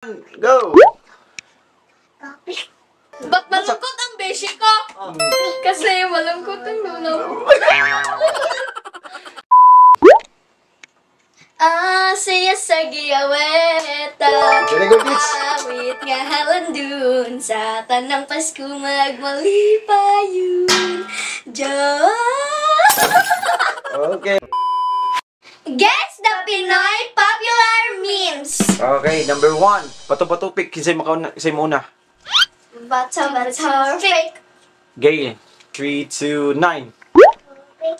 Go! Ba't malungkot ang beshi ko? Kasi malungkot ang lolo ko. Ah, siya sa giyaweta. Very good, Mitch. Awit nga halandun sa tanang Pasko magmalipayon. Diyan. Okay. Guess the Pinoy popular memes. Okay, number 1. Bato-bato pick. Kinsay makauna, kinsay muna. Bato bato pick. Gail. 3, 2, 9.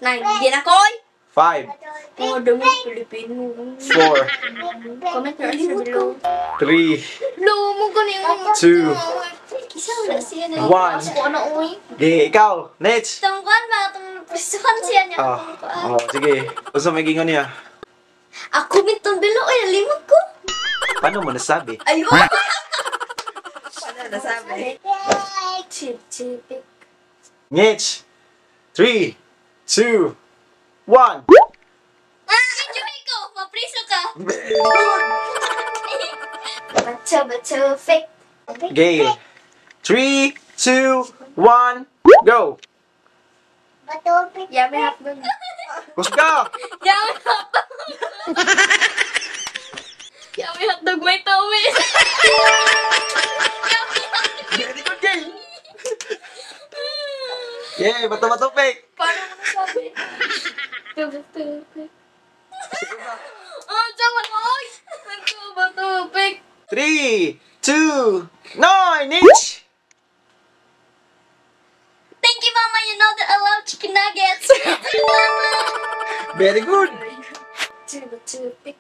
Nine. Ginakoy. 5, Mga dami Pilipino. 4, Comment your answer below. 3, Lo, mo ko na yung 2, Isa wala siya na. 1. Ako ano uy. Gay, ikaw. Next. Tungkol ba itong prisuhan siya niya? Ah, oh, sige. Unsa may gingon niya? Ako mintong below ay nalimot ko. Paano mo nasabi? Ayun. Paano nasabi? Chip chip. Next. 3, 2, 1. Ah, enjoy ko. Mapriso ka. Bato bato pick. Gail. 3, 2, 1, go. Yummy hotdog. Kusga! Yummy hotdog. Yummy hotdog may tawid. Yummy hotdog. Very good, Gail. Yay, bato-bato pick. Paano mo nasabi? Bato bato pick. Oh, jaman oy. Bato bato pick. 3, 2, 9, each. Thank you, Mama. You know that I love chicken nuggets. Thank you, Mama. Very good. Two, two, pick.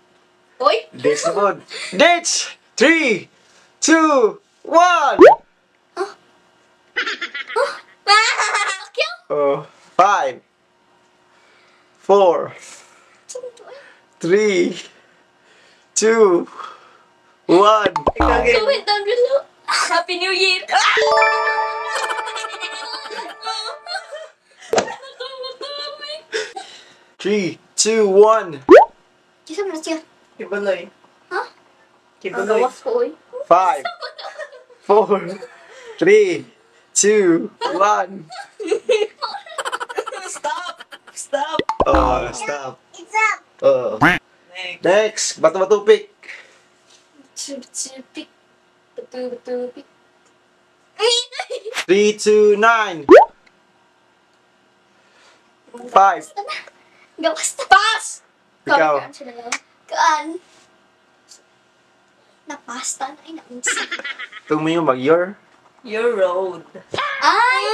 Oy! Dates na po. Dates! 3, 2, 1! Ah! Oh, 5, 4, 3, 2, 1. Ikaw, Gail. Comment down below. Happy New Year! 3, 2, 1. Kisa mo na siya? Kibuloy. Ha? Kibuloy. Gawas ko, oy. 5, 4, 3, 2, 1. Stop! Stop! Oh, stop. Oh. Next. Next, bato-bato pick. Two, two, pick. Two, two, pick. 3, 2, 9. 5. Gawas na. Pass! Ikaw. Kaan. Napasta na. Ay, naunsa. Tumayo mag-your. Your road. Ay!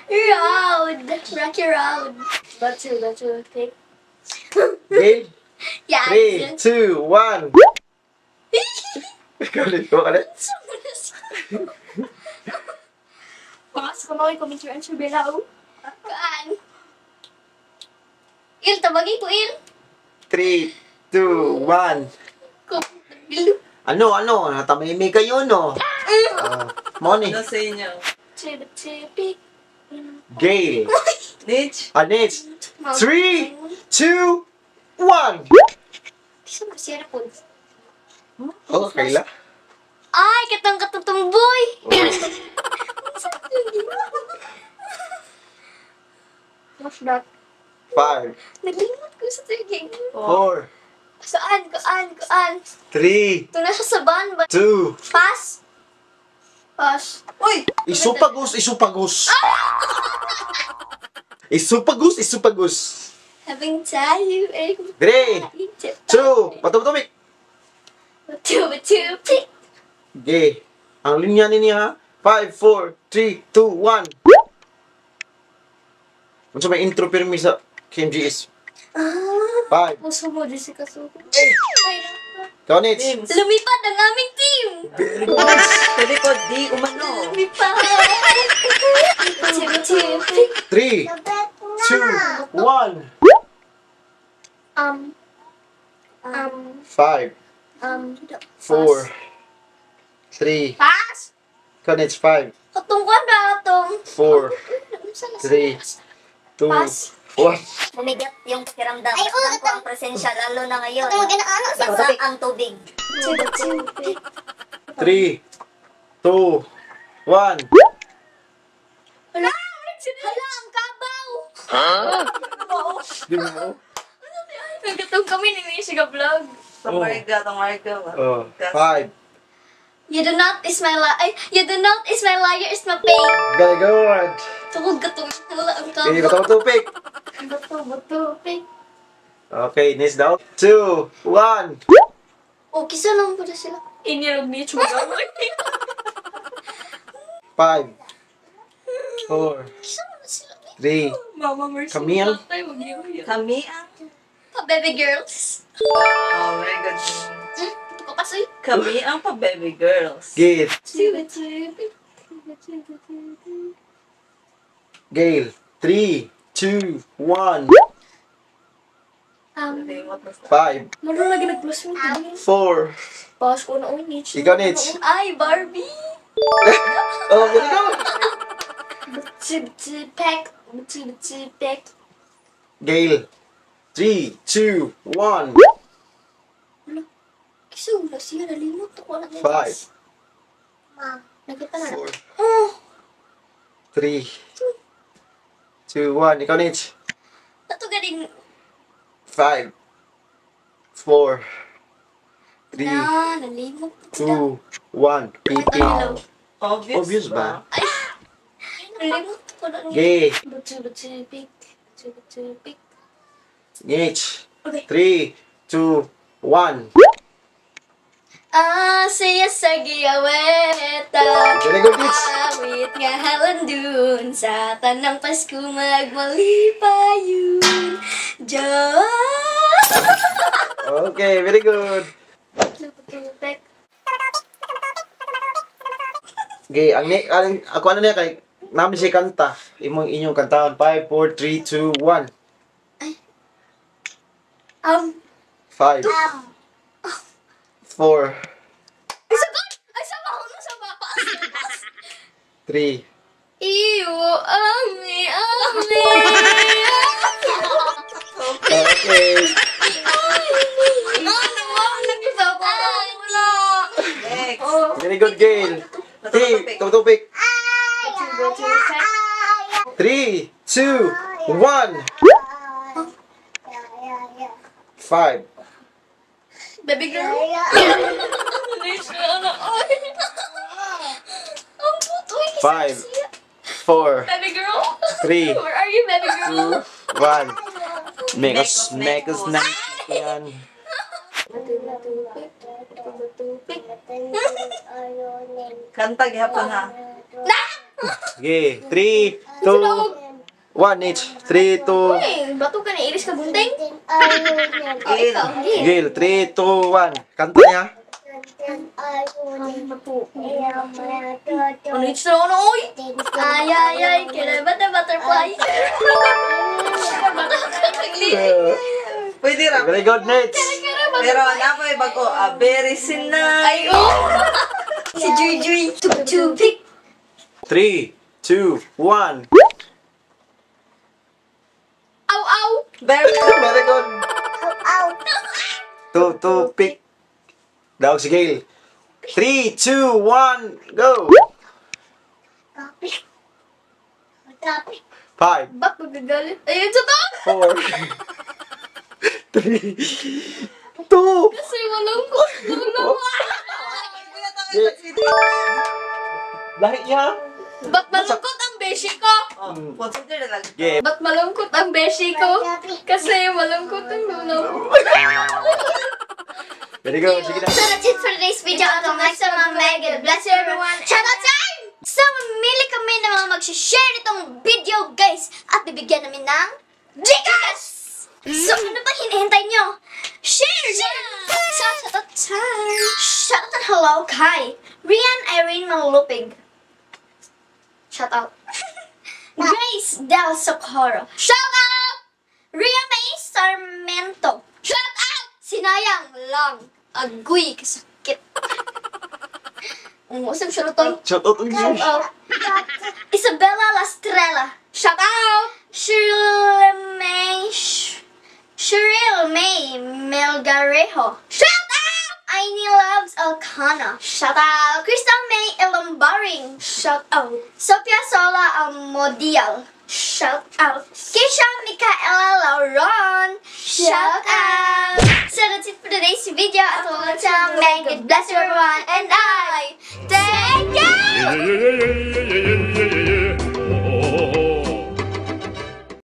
Road! Rocky Road. Bato, bato, pick. Game. Yeah. 3, 2, 1. Ikaw ulit. Ikaw ulit. Pass ko mga comment your answer below. Kaan. Il, tabagi ko, Il. 3, 2, 1. Comment below. Ano, ano? Natamimi kayo, no? Money. Ano sa inyo? Two, two, pick. Gail. Nitch? Anits. 3, 2, 1. Kisa mo siya na po. Oh, Kayla. Ay, katong katutumboy. What's that? 5, Naglimot ko sa tuwing. 4, Saan? Kaan? Kaan? 3, Ito na siya sa van ba? 2. Pass? Pass. Uy! Isupagus, isupagus. Isupagus, isupagus. Habang tayo ay 3, 2, bato-bato pick. Two, two, pick. Okay. Ang linya ni niya, 5, 4, 3, 2, 1. Unsa may intro pirmi sa KMGS? Ah, 5. puso mo, Jessica Soho. Eh! Ay, naku. Konits! James. Lumipad ang aming team! Very good! Sa likod, di umano. Lumipad! Two, two, pick. 3, 2, 1. 5, 4, 3. Pass! Konits, 5, Katungkuan ba atong? 4, 3, 2, Pass. 1. Bumigat yung pakiramdam. Ay, oo, Ramdam ko ang presensya, lalo na ngayon. Itong mag-ano-ano sa Basa ang tubig. Two, two, pick. 3, 2, 1. Hala! Hala, ang kabaw! Di mo? Nagkatong kami ni Nisha vlog. Sa Marga, sa Marga ba? Oh, 5. You do not is my ay, you do not is my liar is my pain. Very good. Tungkol katong hala ang kabaw. Okay, bato tupik. Bato, bato, pick. Okay, next down. 2, 1. Oh, kisa lang pala sila. Inirog ni Chuga. 5, 4, Kisa lang sila. 3. Mama Mercy. Kami ang- Kami ang... Pa-baby girls. Oh, very good. Ito ko kasi. Kami ang pa-baby girls. Gail. Gail. 3, 2, 1. Limot na sa- 5, Marunong lagi nag-plus mo. 4. Pass ko na, uy, Nietzsche. Ikaw, Nietzsche. Ay, Barbie! Oh, very good. Tsi, pek. Tsi, pek. Gail. 3, 2, 1. Kisa wala siya, nalimot ako. Anak niya. 5, Nakita na. 4, Oh, 3, 2, 1. Ikaw, Nietzsche. Ato galing. 5, 4, 3, Na, nalimot. 2, 1. PP. Obvious, Obvious ba? Ay, nalimot ko na. Gay. Tsi, pek. Tsi, pek. Nietzsche. Okay. 3, 2, 1. Ah, siya sa giyaweta. Very good, Nietzsche. Awit nga halandun sa tanang Pasko magmalipayon. Diyos! Okay, very good. Okay, ang ako ano niya kay namin siya kanta. Imong inyong kantahan. 5, 4, 3, 2, 1. 5, 4, Ay, sagot! Ay, sama ko na sama. Paas, paas. 3. Iyo, ami, ami. Okay. Next. Very good, Gail. 3, 2, topic. 3, 2, 1. 5, Baby girl. Ang puto, ay, kisa 5, siya. 4, Baby girl? 3, Where are you, baby girl? 2, 1. Mekos, mekos na yan. Kanta gihapon ha. Okay, 3, 2, 1 each. 3, 2, Uy, bato ka na iris ka gunting. Oh, Gail. ikaw, Gil. Gail, 3, 2, 1. Kanta niya. Ano it's na ano, oy? Ay, ay, ay, kailan ba the butterfly? Pwede ra. Very good, Nate. Pero na pa bago ah, very sinay. Ay, oh! Si Juy Juy. Two, two, pick. 3, 2, 1. Aw, aw. Very Very good. 2, 2, pick. Daog si Gail. 3, 2, 1, go. 5, Bak, magagalit. Ayun, sa to! 4, 3, 2. Kasi malungkot. Lahi niya. Ba't malungkot ang beshi ko? Oh, consider na lang. Yeah. Ba't malungkot ang beshi ko? Kasi malungkot ang lolo ko. Very good. Sige na. So that's it for today's video. Until next time, mga Mega. Bless you everyone. Shout out time! So, mamili kami ng mga mag-share nitong video, guys. At bibigyan namin ng Gcash! So, ano pa hinihintay nyo? Share! Share! So, shout out time! Shout out and hello kay Rian Irene Malupig. Shout out. Grace Del Socorro. Shout out! Ria May Sarmento. Shout out! Sinayang lang. Agoy, kasakit. Ang usap siya to. Shout out ang Shout out. Isabella Lastrella. Shout out! Shirley May Cheryl May Melgarejo. Shout out! Aini Loves Alcana. Shout out. Crystal May Elambaring. Shout out. Sophia Sola Amodial. Shout out. Keisha Micaela Lauron. Shout out. So that's it for today's video. At until may God bless everyone and I thank you. Yeah.